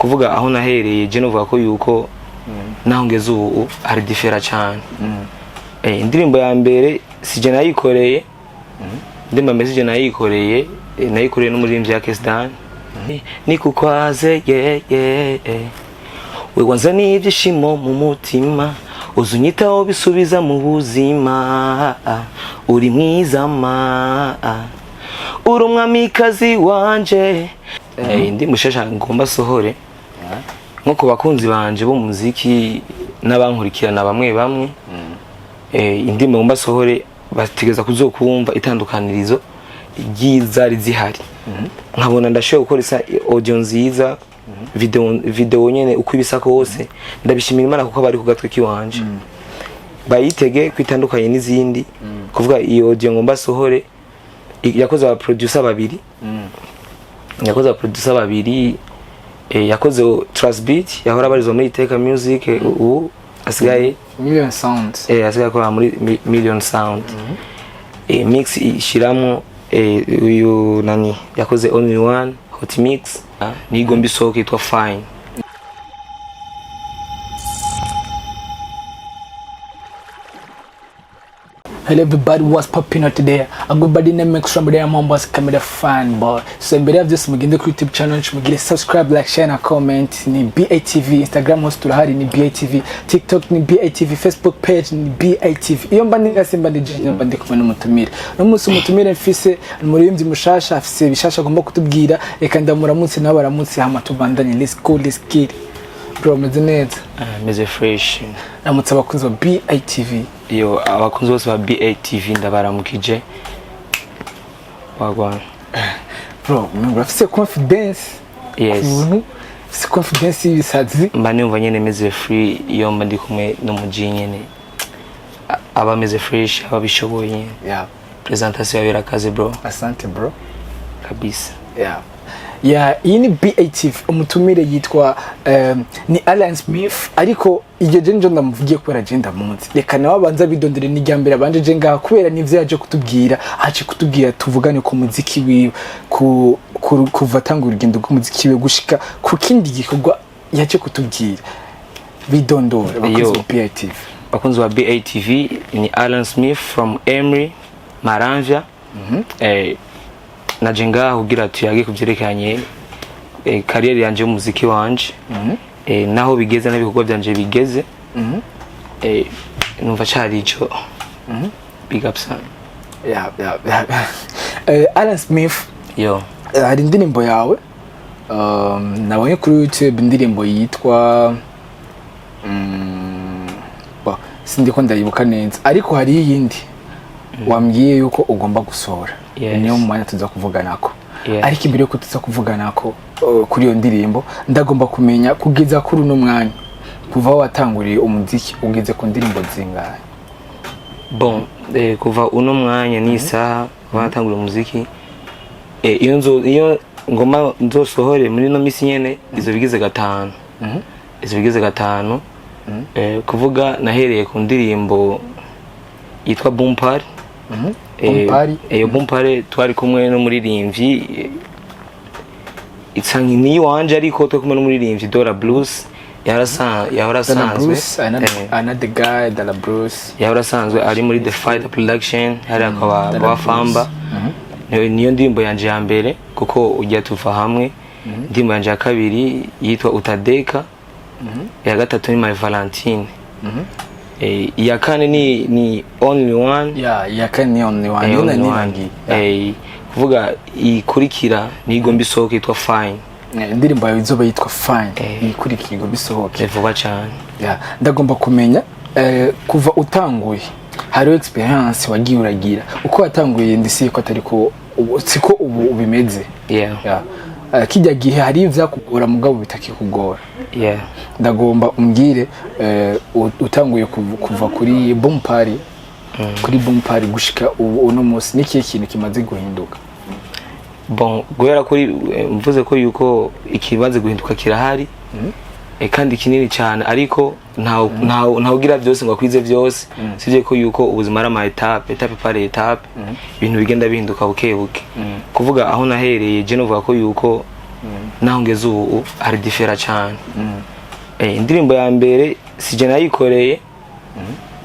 Kuvuga aho nahereye, je novuga ko yuko naho ngeze ubu hari différence cyane. Indirimbo ya mbere sije nayikoreye, indirimbo ya mbere sije nayikoreye, nayikoreye n'umuririmbyi ya Kesdan nikukwaze, yeah. We wanzaniye ibyishimo mu mutima, uzunyitaho bisubiza mu buzima, uri mwiza ma, uri umwamikazi wanje. Indi mushasha ngomba sohore nko ku bakunzi banje b'umuziki n'abankurikirana bamwe bamwe, indirimbo ngomba sohore bategereza kuzokumva itandukanirizo ry'izari zihari, nkabona ndashoboye gukora isa audio nziza, video nyene uko ibisa kose. Ndabishimira Imana kuko bari ku gatwe kiwanje, bayitege kwitandukanye n'izindi. Kuvuga iyo audio ngomba sohore yakoze aba producer babiri, yakoze aba producer babiri, yakoze Trust Beat yahora abarizwa muri Iteka Music, ubu asigaye Million Sound. Asigaye akora muri Million Sound. Mix ishiramo uyu nani yakoze Only One Hot Mix, nigomba isohoka yitwa Fine. Hello everybody, what's popping out today? I go by the name Extra Mbere ya Mombasa Camera Fan Boy. So mbere ya byose mugende kuri YouTube channel yacu, mugire subscribe, like, share na comment. Ni BATV, Instagram hose turahari ni BATV, TikTok ni BATV, Facebook page ni BATV. Iyo mba ndi ngase mba ndi je mba ndi kumwe n'umutumire. No munsi umutumire mfise ni umuririmbyi mushasha, afise bishasha agomba kutubwira. Reka ndamuramutse nawe baramutse, hama tubandanye. Let's go, let's get it. Bro, meze neza? Meze fresh. Ramutse abakunzi ba BATV. Iyo abakunzi bose ba BATV ndabaramukije, wagwana. Bro, urafise confidence. Yes. Ukuntu ufise confidence y'ibisazi. Mba numva nyene meze free iyo mba ndi kumwe n'umuji nyene, aba ameze fresh, aba abishoboye. Presentation yawe irakaze, bro. Asante, bro. Kabisa. Yeah, iyi ni BATV. Umutumire yitwa ni Alan Smith, ariko iryo je njo ndamuvugiye kubera je ndamuzi. Reka nawe abanza bidondere, ni irya mbere abanje je ngaha kubera nivyo yaje kutubwira, aje kutubwira tuvugane ku muziki wiwe, kuva atanga urugendo rw'umuziki wiwe gushika ku kindi gikorwa yaje kutubwira. Bidondore abakunzi Yo. ba BATV. Bakunzi ba BATV, ni Alan Smith from Emery Maramvya. Naje ngaha kugira tuyage kuvyerekeranye carrière yanje y'umuziki wanje, naho bigeze n'ibikorwa byanje bigeze. Numva cari ico. Big up sana. Yeah. Alan Smith. Yo. Hari indirimbo yawe nabonye kuri YouTube, indirimbo yitwa bo, sindi ko ndayibuka neza, ariko hari iyindi wambwiye yuko ugomba gusohora. Yes. Niyo mu mwanya tuza kuvuganako. Yeah. Ariko imbere yuko tuza kuvuganako kuri iyo ndirimbo, ndagomba kumenya kugeza kuri uno mwanya, kuva aho watanguriye umuziki ugeze ku ndirimbo zingahe? Bon, kuva uno mwanya n'isaha batangura umuziki, iyo nzo iyo ngoma nzosohore muri ino misi nyene izo bigize gatanu, izo bigize gatanu. Kuvuga nahereye ku ndirimbo yitwa Boom Party. Boom Party. Iyo Boom Party twari kumwe n'umuririmbyi, isa ni iwanje, ariko twari kumwe n'umuririmbyi Dora Blues yahora Dala asanzwe Bruce, another guy, Dala Bruce. Yahora asanzwe ari muri The Fighter Production hariya kwa Dala ba Famba. Niyo ndirimbo yanje ya mbere kuko ujya tuva hamwe. Indirimbo yanje ya kabiri yitwa Utadeka, iya gatatu ni My Valentine, iya kane ni Only One. Yeah, ya kane ni Only One. Niyo Only nari One. nibagiye. Yeah. Kuvuga ikurikira niyo igomba isohoke yitwa Fine. Indirimbo yawe izoba yitwa Fine. Ikurikira ngo bisohoke. Vuba cyane. Yeah. Ndagomba kumenya kuva utanguye hariho experience wagiye uragira uko watanguye, ndisi ko atari ko ubu, siko ubu ubimeze. Yeah. Yeah. Kijya gihe hari ivyakugora mugabo bitakikugora. Yeah. Ndagomba umbwire utanguye kuva kuri Boom Party, kuri Boom Party gushika ubu uno munsi, nikihe kintu kimaze guhinduka? Bon, guhera kuri mvuze ko yuko ikibazo guhinduka kirahari, kandi kinini cyane, ariko ntawugira byose ngo akwize byose. Sivye ko yuko ubuzima ari ama étape, étape par étape, ibintu bigenda bihinduka buke buke. Kuvuga aho nahereye, je novuga ko yuko Naho ngeze ubu hari différence cyane. Indirimbo ya mbere sije nayikoreye,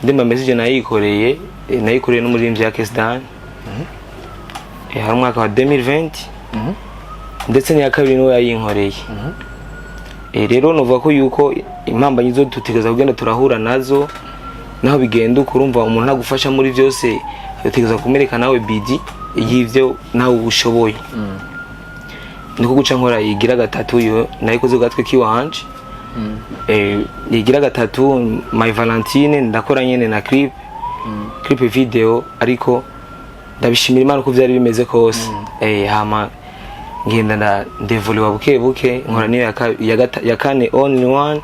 indirimbo ya mbere sije nayikoreye, nayikoreye n'umuririmbyi ya Kesdan. Hari umwaka wa 2020, ndetse n'iya kabiri niwe yayinkoreye. Rero novuga ko yuko impambanyi zo dutegereza kugenda turahura nazo, naho bigenda uko. Urumva, umuntu ntagufasha muri byose, utegereza kumereka nawe bidi y'ivyo nawe ushoboye. Niko guca nkora igira gatatu, yo nayikoze ku gatwe kiwanje. Igira gatatu, My Valentine, ndakora nyene na clip video, ariko ndabishimira Imana uko vyari bimeze kose. Hama ngenda ndevoluwa buke buke, nkora niyo ya kane, Only One,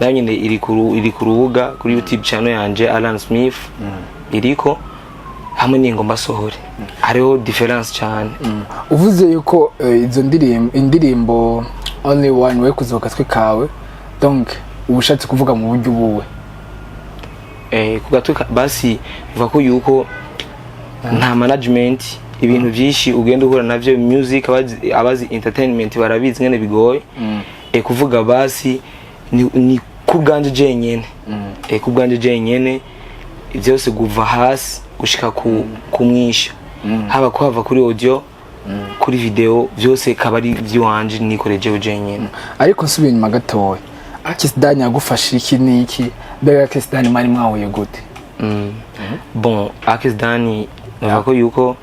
nayo nyene iri ku rubuga kuri YouTube channel yanje Alan Smith, iriko hamwe n'ingoma sohore. Hariho différence cyane. Uvuze yuko izo ndirimbo, indirimbo Only One we kuzoka gatwe kawe, donc uba ushatse kuvuga mu buryo ubuwe? Ku gatwe basi bivuga ko yuko nta management, ibintu byinshi ugenda uhura navyo. Music, abazi entertainment barabizi ngene bigoye. Kuvuga basi ni ku bwanje jenyene, ku bwanje jenyene byose kuva hasi gushika ku mwisha, haba kuhava kuri audio, kuri video, byose kaba ari iby'iwanje nikorejeho jenyene. Ariko nsubiye inyuma gatoya, Akes Dan yagufashe iki n'iki? Mbega Akes Dan mwari mwahuye gute? Bon, Akes Dani, navuga ko yuko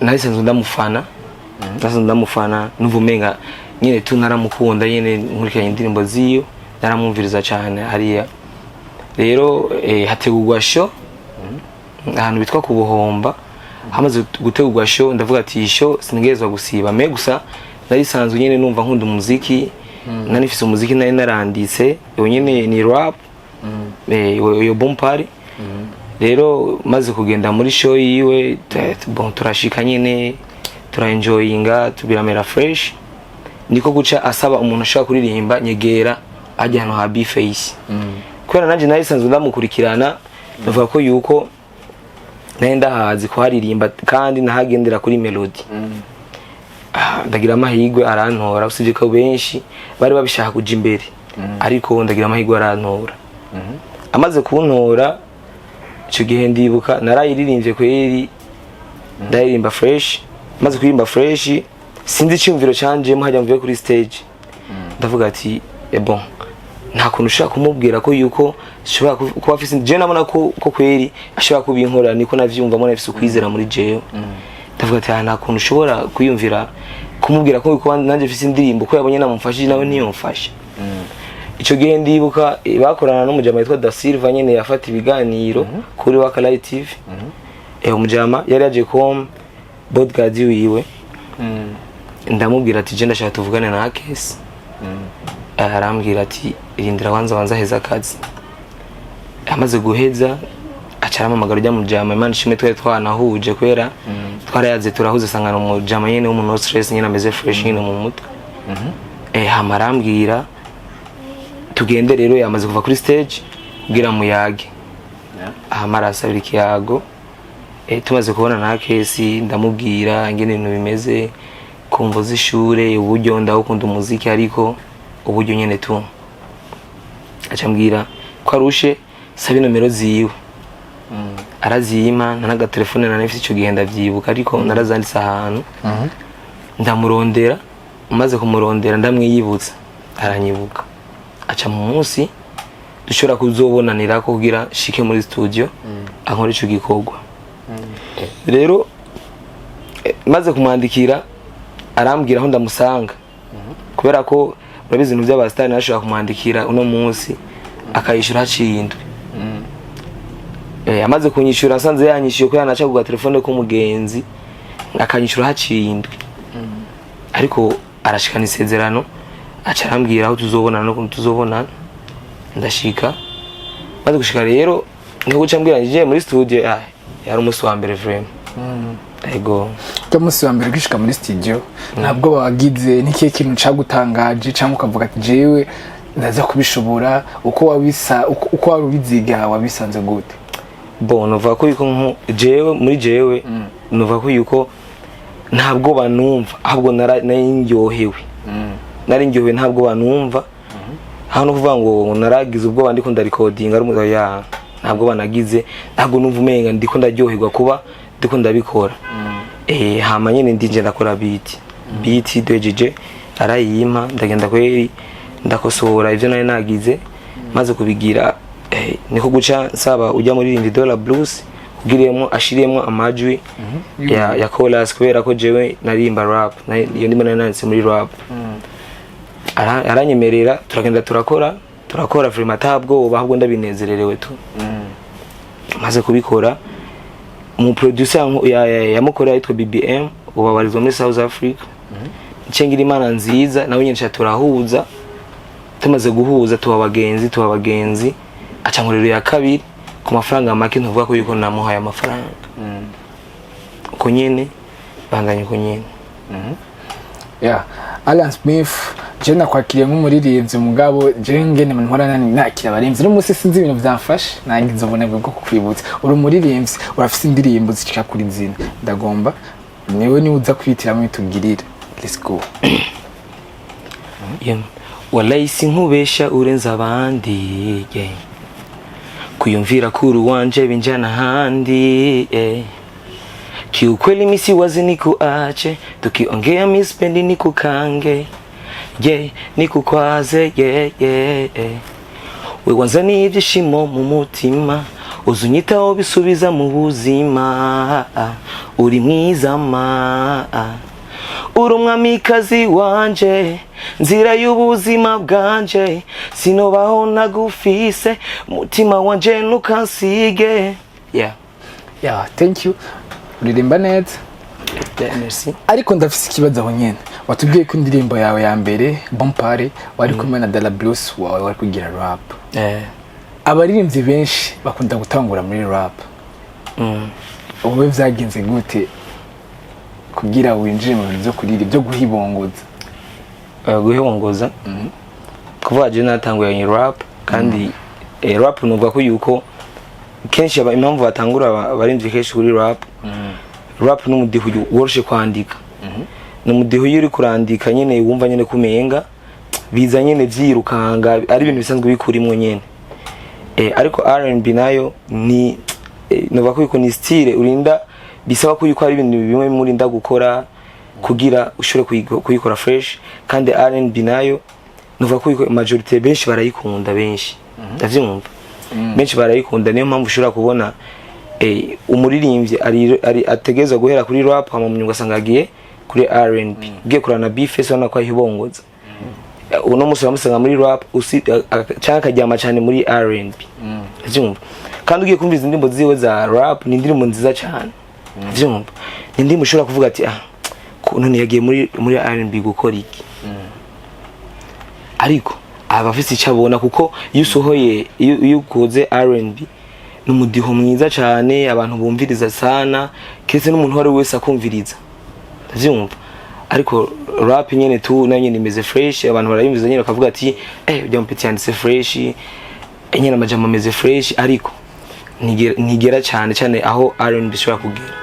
narisanzwe ndamufana, nasanzwe ndamufana, numva umenga nyene tu naramukunda nyene, nkurikiranye indirimbo ziyo, naramwumviriza cyane hariya. Rero hategurwa show ahantu bitwa ku Buhomba. Hamaze gutegurwa show, ndavuga ati iyi show sinigezwa gusiba. Me gusa narisanzwe nyene numva nkunda umuziki, nari mfise umuziki nari naranditse, iyo nyene ni rap, iyo boom party. Rero maze kugenda muri show yiwe, bon, turashika nyene, turaenjoyinga, tubiramera fresh. Niko guca asaba umuntu ashobora kuririmba, nyegera ajya ahantu ha B-Face, kubera nanje nari sanzwe ndamukurikirana. Ndavuga ko yuko nari ndahazi kuharirimba kandi nahagendera kuri melody. Ndagira amahirwe arantora, usibye ko benshi bari babishaka kuja imbere, ariko ndagira amahirwe arantora. Amaze kuntora icyo gihe, ndibuka narayiririmbye kweri, ndaririmba fresh. Maze kuririmba fresh, sinzi icyumviro cyanjemo hajya mvuye kuri stage, ndavuga ati bon, nta kuntu ushobora kumubwira ko yuko ashobora kuba afise, jewe nabona ko kweri ashobora kubinkorera, niko navyumva, nafise ukwizera muri jewe. Ndavuga ati: "Ah, nta kuntu ushobora kwiyumvira kumubwira ko kuba nanjye mfise indirimbo, ko yabonye namumfashije, nawe ntiyomfashe." Icyo gihe ndibuka bakorana n'umujama witwa Da Silva nyene, yafata ibiganiro kuri Wakalight TV. Umujama yari yaje com bodyguard wiwe. Ndamubwira ati: "Je ndashaka tuvugane na Akesi." Arambwira ati: "Rindira wanza wanza aheze akazi." Amaze guheza, aca arampamagara ujya mujama. Imana ishimwe, twari twanahuje kubera twarayaze, turahuze, sangana umujama nyene w'umuntu no stress nyene, ameze fresh nyene mu mutwe. Hama arambwira tugende. Rero yamaze kuva kuri stage kugira muyage, hama arasabira ikiyago. Tumaze kubona na Kesi, ndamubwira ingene ibintu bimeze ku mvo z'ishure, uburyo ndawukunda umuziki ariko uburyo nyene tu. Aca ambwira ko arushe, saba inomero ziwe. Araziyima, nta n'agatelefone nari mfise ico gihe, ndavyibuka, ariko narazanditse ahantu. Ndamurondera, maze kumurondera ndamwiyibutsa, aranyibuka, aca mu munsi dushobora kuzobonanira ko kugira shike muri studio ankora ico gikorwa. Rero maze kumwandikira, arambwira aho ndamusanga, kubera ko urabizi ibintu by'abasitari, nashobora kumwandikira uno munsi akayishura haciye indwi. Amaze kunyishura, asanze yanyishyuye kubera naca ku telefone k'umugenzi, akanyishura haciye indwi, ariko arashikana isezerano, aca arambwira aho tuzobonana n'ukuntu tuzobonana. Ndashika, maze gushika rero niko guca ambwira ngiye muri studio. Yari umunsi wa mbere vraiment, ego. Ujya munsi wa mbere ugishika muri studio, ntabwo wagize n'ikihe kintu cagutangaje, cyangwa ukavuga ati: "Jewe ndaza kubishobora"? Uko wabisa, uko wari ubiziga, wabisanze gute? Bon, novuga ko yuko jewe muri jewe novuga ko yuko ntabwo banumva, ahubwo nari ndyohewe. Nari ndyohewe, ntabwo banumva hano kuvuga ngo naragize ubwoba ndiko ndarikodinga ari umugabo ya, ntabwo banagize, ntabwo numva umenga ndiko ndaryoherwa kuba ndiko ndabikora. Hama nyene ndinje ndakora beat duhejeje arayimpa, ndagenda kweri ndakosora ivyo nari nagize. Maze kubigira, niko guca nsaba ujya muri Dollar Blues kugiriyemo ashiriyemo amajwi ya chorus, kubera ko jewe narimba rap. Iyo ndimo nari nanditse muri rap. Aranyemerera, turagenda turakora vraiment atabwoba, ahubwo ndabinezererewe tu. Maze kubikora, umu producer yamukoreye yitwa BBM, ubu abarizwa muri South Africa. Ncengira Imana nziza nawe nyine turahuza. Tumaze guhuza tuba abagenzi, aca nkorero ya kabiri ku mafaranga make. Ntuvuga ko yuko namuhaye amafaranga uko nyene, bandanye uko nyene. Yeah, Alan Smith, je nakwakiriye nk'umuririmbyi, mugabo je ngene mpora nakira abaririmbyi no munsi sinzi ibintu vyamfashe, nagize ubunebwe bwo kukwibutsa. Uri umuririmbyi, urafise indirimbo zishika kuri zine. Ndagomba niwe niwe uza kwihitiramo itugirire. Let's go. Yeah. Wallahi sinkubesha, urenze abandi, yeah. Kuyumvira kuru wanje binjana ahandi, yeah. Kiukweli mi siwazi nikuache, tukiongea mi sipendi nikukange, yeah, nikukwaze, yeah. We wanzaniye ibyishimo mu mutima, uzunyitaho bisubiza mu buzima. Uri mwiza ma, uri umwamikazi wanje, nzira y'ubuzima bwanje. Sinobaho ntagufise, umutima wanje ntukansige, yeah. Yeah, thank you, uririmba neza. Yeah, merci. Ariko ndafise ikibazo aho nyene. Watubwiye ko indirimbo yawe ya mbere Bompare wari kumwe na Dala Blues wawe, wari kugira rap. Abaririmbyi benshi bakunda gutangura muri rap. Wowe vyagenze gute kugira winjire mu bintu vyo kuririmba, byo guhibongoza? Guhongoza, kuvuga je natanguye rap kandi rap nuvuga ko yuko kenshi impamvu batangura abaririmbyi kenshi kuri rap, rap n'umudiho woroshe kwandika. Ni umudiho iyo uri kurandika nyene wumva nyene kumenga biza nyene vyirukanga, ari ibintu bisanzwe bikurimwo nyene. Ariko R&B nayo ni nuvuga ko yuko ni style urinda, bisaba ko yuko hari ibintu bimwe murinda gukora kugira ushobore kuyikora fresh. Kandi R&B nayo nuvuga ko yuko majorité benshi barayikunda, benshi ndavyumva, benshi barayikunda. Niyo mpamvu ushobora kubona umuririmbyi ari ategerezwa guhera kuri rap, hama mu nyungu ugasanga agiye kuri R&B. Ugiye kurana B-Face, ubona ko ahibongoza. Uno munsi bamusanga muri rap canke akaryama cyane muri R&B, vyumva. Kandi ugiye kumva izi ndirimbo ziwe za rap, ni indirimbo nziza cyane, vyumva. Ni indirimbo ushobora kuvuga ati: "Ah, none yagiye muri R&B gukora iki?" Ariko aba afise icyo abona, kuko iyo usohoye, iyo ukoze R&B, ni umudiho mwiza cyane abantu bumviriza sana, keretse n'umuntu uwo ari we wese akumviriza, ndavyumva. Ariko rap nyene tu nayo nyene imeze fresh, abantu barayumviza nyene bakavuga ati: "Eh, ujya mupeti yanditse fresh." Nyene amajambo ameze fresh, ariko ntigera cyane cyane aho R&B ishobora kugera.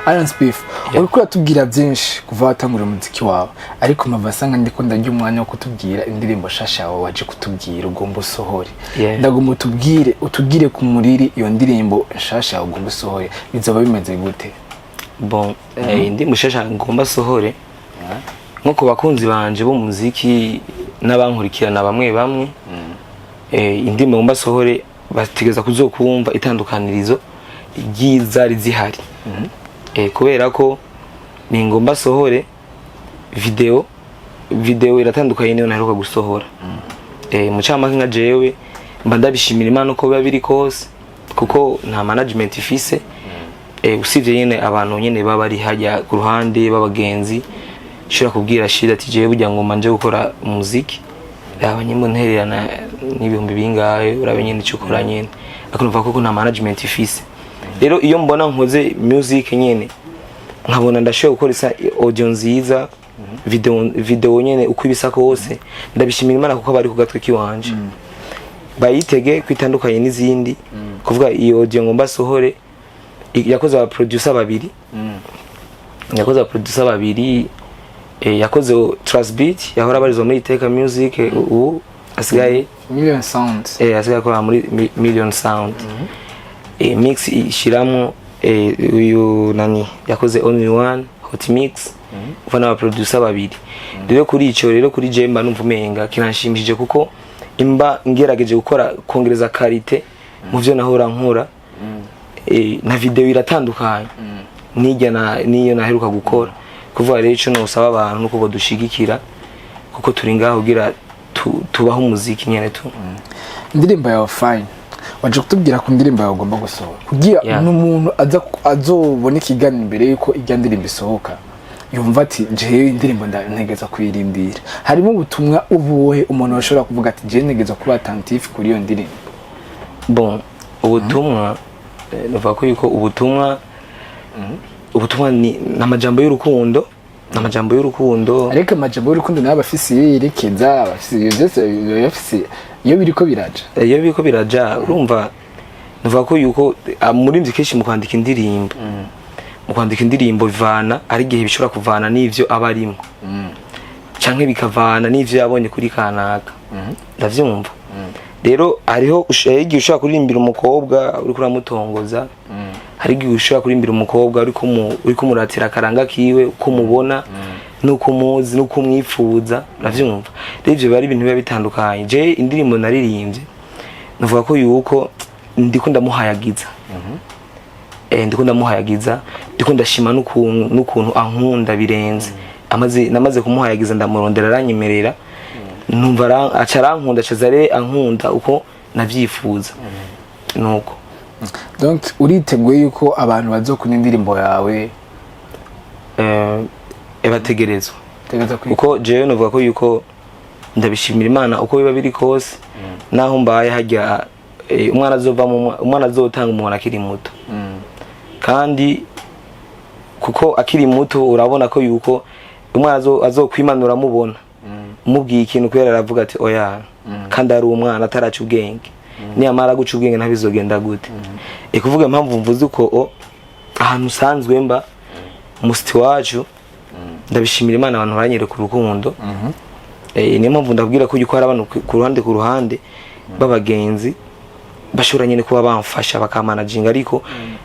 Alan Smith, uriko uratubwira byinshi kuva watangura umuziki wawe, ariko mpava asanga ndiko ndarya umwanya wo kutubwira indirimbo shasha yawe waje kutubwira ugomba usohore. Ndagomba utubwire ku muriri, iyo ndirimbo nshasha yawe ugomba usohore bizoba bimeze gute? Bon, indirimbo nshasha ngomba sohore, nko ku bakunzi banje b'umuziki n'abankurikirana bamwe bamwe, indirimbo ngomba sohore bategereza kuzokumva itandukanirizo ry'izari zihari, kubera ko ni ngomba sohore video iratandukanye niyo naheruka gusohora. Mu camake, nka jewe mba ndabishimira Imana uko biba biri kose, kuko nta management ifise, usibye nyene abantu nyene baba bari hajya ku ruhande b'abagenzi. Nshobora kubwira Shida ati: "Jewe burya ngomba nje gukora umuziki, raba nyimbo ntererana n'ibihumbi bingahe, urabe nyene icyo ukora nyene." Ariko numva koko nta management ifise. Rero iyo mbona nkoze music nyene nkabona ndashoboye gukora isa audio nziza, video nyene uko ibisa kose, ndabishimira Imana kuko bari ku gatwe kiwanje. Bayitege kwitandukanye n'izindi. Kuvuga iyo audio ngomba sohore yakoze aba producer babiri, yakoze aba producer babiri. Yakoze Trust Beat, yahora abarizwa muri Iteka Music, ubu asigaye Million Sound. Asigaye akora muri Million Sound. Mix ishiramo uyu nani yakoze Only One Hot Mix, uva n'aba producer babiri. Rero kuri ico, rero kuri Jemba numva umenga kiranshimishije, kuko imba ngerageje gukora kongereza qualité mu vyo nahora nkora. Na video iratandukanye nijya na niyo naheruka gukora. Kuvuga rero, ico nosaba abantu nuko bodushigikira, kuko turi ngaho kugira tubaho umuziki nyene tu. Indirimbo yawe Fine, waje kutubwira ku ndirimbo yawe ugomba gusohora kugira n'umuntu aza azobona ikiganiro imbere yuko ijya ndirimbo isohoka, yumva ati: "Jewe indirimbo ntegeza kuyirindira." Harimo ubutumwa ubuhe umuntu ashobora kuvuga ati: "Jewe ntegeza kuba attentif kuri iyo ndirimbo"? Bon, ubutumwa, nuvuga ko yuko ubutumwa ni amajambo y'urukundo, ni amajambo y'urukundo. Ariko amajambo y'urukundo nayo aba afise iyo yerekeza, aba afise ibyo byose, biba bifise iyo biriko biraja. Iyo biriko biraja, urumva, nuvuga ko yuko umuririmbyi kenshi mu kwandika indirimbo bivana, ari igihe bishobora kuvana n'ivyo aba arimo, canke bikavana n'ivyo yabonye kuri kanaka, ndavyumva. Rero hariho igihe ushobora kuririmbira umukobwa uriko uramutongoza, hari igihe ushobora kuririmbira umukobwa uriko umuratira akaranga kiwe, uko umubona n'uko umuzi n'uko umwifuza, uravyumva. Rero ivyo biba ari ibintu biba bitandukanye. Je indirimbo naririmbye, navuga ko yuko ndiko ndamuhayagiza, ndiko ndamuhayagiza, ndiko ndashima n'ukuntu ankunda birenze. Amaze namaze kumuhayagiza, ndamurondera, aranyemerera, numva aca arankunda, aca aza ankunda uko navyifuza, nuko. Donc uriteguye yuko abantu bazokunda indirimbo yawe? Bategerezwa. Tegeza kwiga. Kuko jewe novuga ko yuko ndabishimira Imana uko biba biri kose, naho mbaye hajya, umwana azovamo, umwana azotanga umuntu akiri muto. Kandi kuko akiri muto, urabona ko yuko umwana azokwimanura, amubona umubwiye ikintu, kubera aravuga ati: "Oya." Kandi ari umwana ataraca ubwenge. Niyamara guca ubwenge, ntabizogenda gute? Kuvuga impamvu mvuze uko, ahantu usanzwe mba musiti wacu, ndabishimira Imana, abantu baranyereka urukundo. Niyo mpamvu ndabwira ko yuko hari abantu ku ruhande b'abagenzi bashobora nyine kuba bamfasha, bakamanaginga, ariko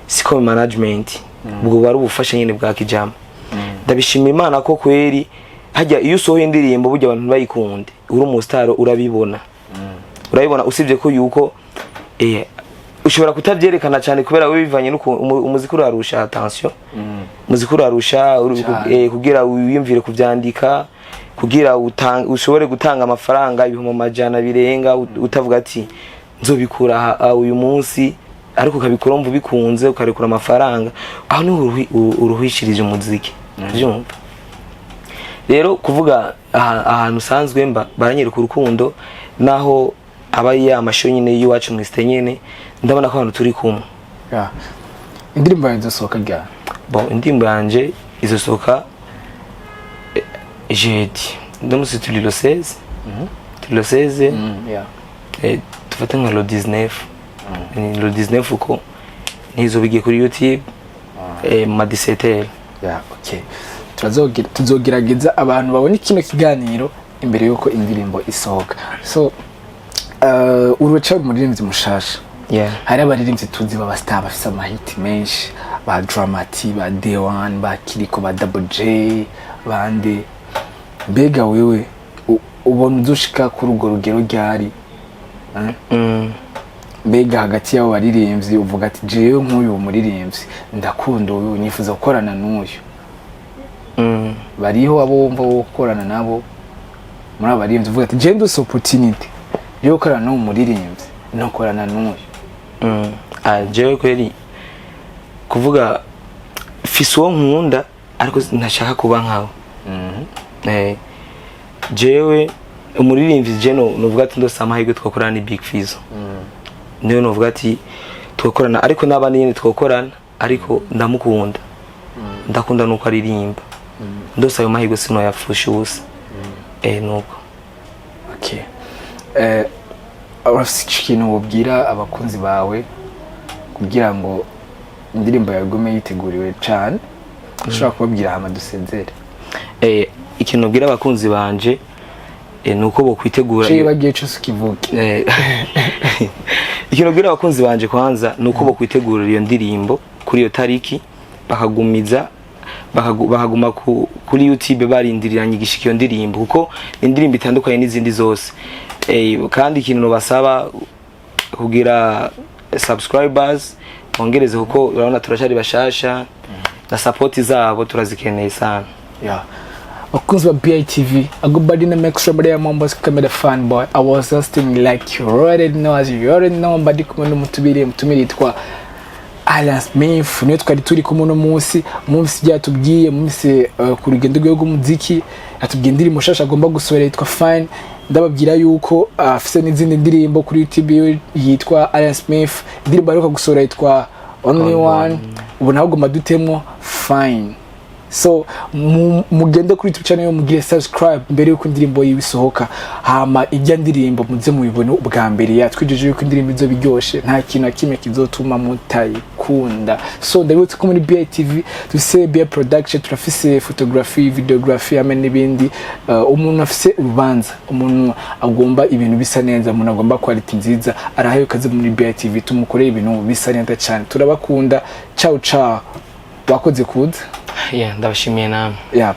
siko management, ubwo buba ari ubufasha nyine bwa kijama. Ndabishimira Imana ko kweri hajya iyo usohoye indirimbo, burya abantu ntibayikunde, uri umustar urabibona, urabibona. Usibye ko yuko ushobora kutabyerekana cyane, kubera we bivanye n'ukuntu umuziki urarusha attention, umuziki urarusha Cane. Kugira wiyumvire kuvyandika, kugira ushobore gutanga amafaranga 100,000 birenga, utavuga ati: "Nzobikura aha uyu munsi", ariko ukabikora wumva ubikunze, ukarekura amafaranga, aho niho uruhishirije umuziki, vyumva. Rero kuvuga ahantu usanzwe mba, baranyereka urukundo, naho aba ya amasho nyine y'iwacu mw'isite nyene, ndabona ko abantu turi kumwe. Yeah. Indirimbo yawe izosohoka ryari? Bon, indirimbo yanje izosohoka jeudi. Ndamusi turi le 16, turi le 16. Tufate nka le 19. Ni le 19 uko nizo bigiye kuri YouTube, ma 17h. Yeah, okay. Tuzogerageza abantu babone kino kiganiro imbere yuko indirimbo isohoka. So uracari umuririmbyi mushasha. Hari abaririmbyi tuzi b'aba star bafise amahiti menshi, ba Dramati, ba D1, ba Kiriko, ba Double J, bande. Mbega wewe ubona uzoshika kuri urwo rugero ryari? Eh? Mbega hagati y'abo baririmbyi uvuga ati: "Jewe nk'uyu muririmbyi ndakunda uyu, nifuza gukorana n'uyu"? Bariho abo wumva wo gukorana nabo muri abo baririmbyi, uvuga ati: "Jewe ndose opportunity yo gukorana n'uwo muririmbyi, nokorana n'uyu"? Ah, jewe kweri kuvuga fise uwo nkunda, ariko ntashaka kuba nkawe. Jewe umuririmbyi je no novuga ati ndose amahirwe twakorana ni Big Fizzo. Niyo novuga ati twakorana, ariko n'abandi nyene twakorana, ariko ndamukunda, ndakunda nuko aririmba. Ndose ayo mahirwe sinoyapfusha ubusa, nuko. Okay. Urafise ikintu wobwira abakunzi bawe kugira ngo indirimbo yawe igume yiteguriwe cane, ushobora kubabwira hama dusezere? Ikintu nabwira abakunzi banje ni uko bokwitegura. Ciye bagiye cose ukivuge. Ikintu nabwira abakunzi banje kwanza ni uko bokwitegurira iyo ndirimbo kuri iyo tariki, bakagumiza bakaguma kuri YouTube barindiriranye igishika iyo ndirimbo, kuko ni indirimbo itandukanye n'izindi zose. Kandi ikintu nobasaba kugira subscribers bongereze, kuko urabona turacari bashasha na support zabo turazikeneye sana. Yeah. Bakunzi ba BITV, I go by the name Extra Brother Mombas Camera Fan Boy. I was hosting like you already know, as you already know, mbadi kumwe n'umutumire, mutumire yitwa Alan Smith, niwe twari turi kumwe uno munsi. Munsi ibyo yatubwiye, munsi ku rugendo rwe rw'umuziki, yatubwiye indirimbo nshasha agomba gusohora yitwa Fine. Ndababwira yuko afise n'izindi ndirimbo kuri YouTube yiwe yitwa Alan Smith. Indirimbo aheruka gusohora yitwa Only Only One. One. Ubu nawe agomba dutemo Fine. So mugende kuri YouTube channel, mugire subscribe mbere yuko indirimbo yiwe isohoka, hama ijya ndirimbo muze mubibone ubwa mbere. Yatwijeje yuko indirimbo izo biryoshe, nta kintu na kimwe kizotuma mutayikunda. So ndabibutse ko muri BITV dufise BI Production, turafise photography, videography hamwe n'ibindi. Umuntu afise urubanza, umuntu agomba ibintu bisa neza, umuntu agomba quality nziza, arahaye kazi muri BITV, tumukoreye ibintu bisa neza cyane. Turabakunda, ciao ciao, wakoze kuza. Yeah, ndabashimiye namwe. Yeah.